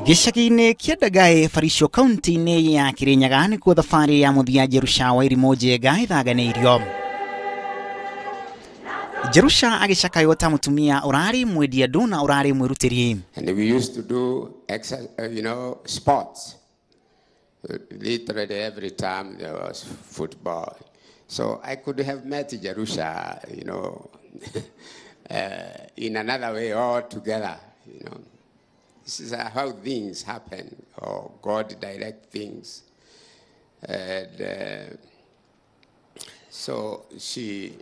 Gĩcagi-inĩ kĩa Ndagaĩ Barisho kaunti-inĩ ya Kirinyaga nĩkuo thabarĩ ya mũthia Jerusha Wairimu Njenga ĩthaganĩirio. Jerusha agĩcakaywo ta mũtumia ũrarĩ mwendia andũ na ũrarĩ mwĩrutĩri. And we used to do sports. Literally every time there was football. So I could have met Jerusha, in another way altogether, This is how things happen, or God direct things. And so she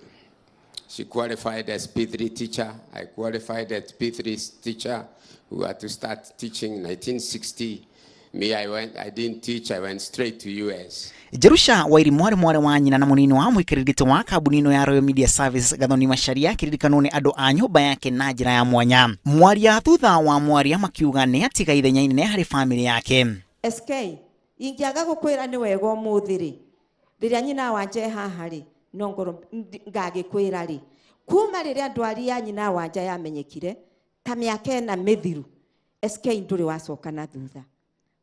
qualified as P3 teacher. I qualified as P3 teacher. We had to start teaching in 1960. Me, I didn't teach, I went straight to US. Jerusha Wairimu arĩ mwarĩ wa nyina na mũnini wa mũikarĩri gĩtĩ wa kambuni ĩno ya Royal Media Service Gathoni Macharia akĩririkanwo nĩ andũ a nyũmba yake na njĩra ya mwanya. Mwaria thutha wa mwaria makiuga nĩ atiga ithenya inene harĩ famĩlĩ yake. SK, ingĩaga gũkwĩra nĩ wega ũmũthĩ rĩ, rĩrĩa nyina wanja e haha rĩ, no ngorwo ngagĩkwĩra rĩ, kuma rĩrĩa ndwari ya nyina wanja yamenyekire ta mĩaka ĩna mĩthiru, SK ndũrĩ wacoka na thutha.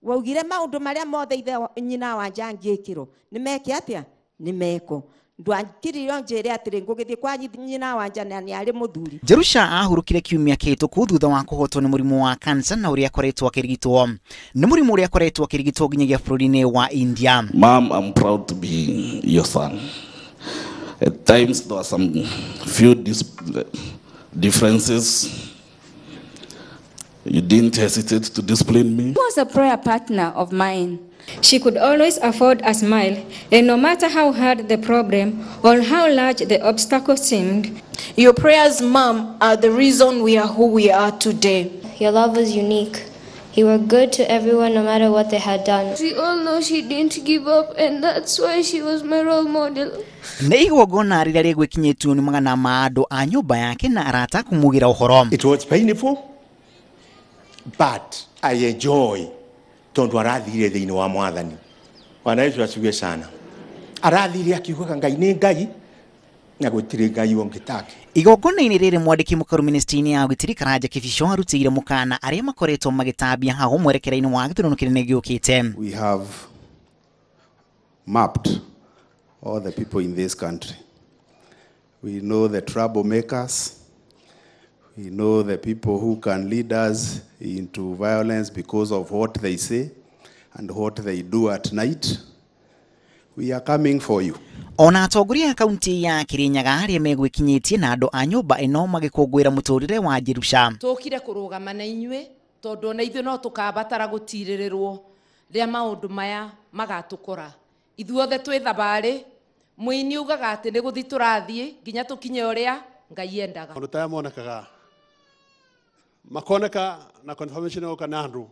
Waugire maundu maria mothe ithe nyina wanja angĩkĩrwo nĩ meke atĩa nĩ meko ndwakiririo njĩre atĩrĩ ngũgĩthiĩ kwa nyina wanja na nĩ arĩ mũthuri. Jerusha ahurũkire kiumia kĩhĩtũku thutha wa kũhotwo nĩ mũrimũ wa kansa na ũrĩa akoretwo akĩrigitwo. Nĩ mũrimũ ũrĩa akoretwo akĩrigitwo nginyagia bũrũri-inĩ wa India. Mom, I'm proud to be your son. At times there are some few differences. You didn't hesitate to discipline me. She was a prayer partner of mine. She could always afford a smile, and no matter how hard the problem or how large the obstacle seemed. Your prayers, Mom, are the reason we are who we are today. Your love was unique. You were good to everyone no matter what they had done. We all know she didn't give up, and that's why she was my role model. Nĩ igongona rĩrĩa rĩgwĩkinyĩtio nĩ magana ma andũ a nyũmba yake na arata kumugĩra ũhoro. It was painful, but I enjoy tondu arathire thiini wa mwathani. Bwana Yesu asifiwe sana. Arathire akiugaga Ngai nĩ Ngai na gũtirĩ Ngai ũngĩ take. Igongona-inĩ rĩrĩ mwandĩki mũkaru ministry-inĩ ya ũgitĩri Karanja Kibicho arutĩire mũkana arĩa makoretwo magĩtambia haho mwerekera-inĩ wa gĩthurano kĩnene gĩũkĩte. We have mapped all the people in this country. We know the troublemakers. We know the people who can lead us into violence because of what they say and what they do at night. We are coming for you. Ona atongoria a kaunti ya Kirinyaga arĩa megwĩkinyĩtie na andũ a nyũmba ĩno magĩkũngũĩra mũtũrĩre wa Jerusha. Tũkire kũrũgama na inyuĩ tondũ ona ithuĩ no tũkabatara gũtirĩrĩrwo rĩrĩa maũndũ maya magatũkora. Ithuothe twĩ thabarĩ, mũini ugaga atĩ nĩ gũthiĩ tũrathiĩ nginya tũkinye ũrĩa Ngai endaga. Maũndũ ta monekaga makoneka na confirmation yoka na andũ.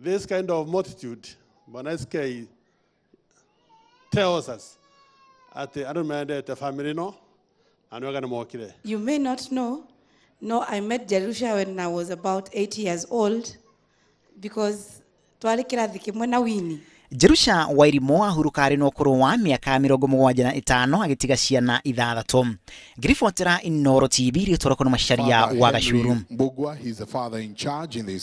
This kind of multitude, Bwana SK tells us atĩ andũ mendete family no na nĩ wega nĩ mokire. You may not know, no, I met Jerusha when I was about 8 years old because twarĩ kĩrathi kĩmwe na Winnie. Jerusha Wairimu ahurũka arĩ na ũkũrũ wa mĩaka 75 agĩtiga ciana 6. Ngĩribotera Inooro TV rĩtwa rĩakwa nĩ Macharia wa Gacuru. Mbugua, he's the father in charge in the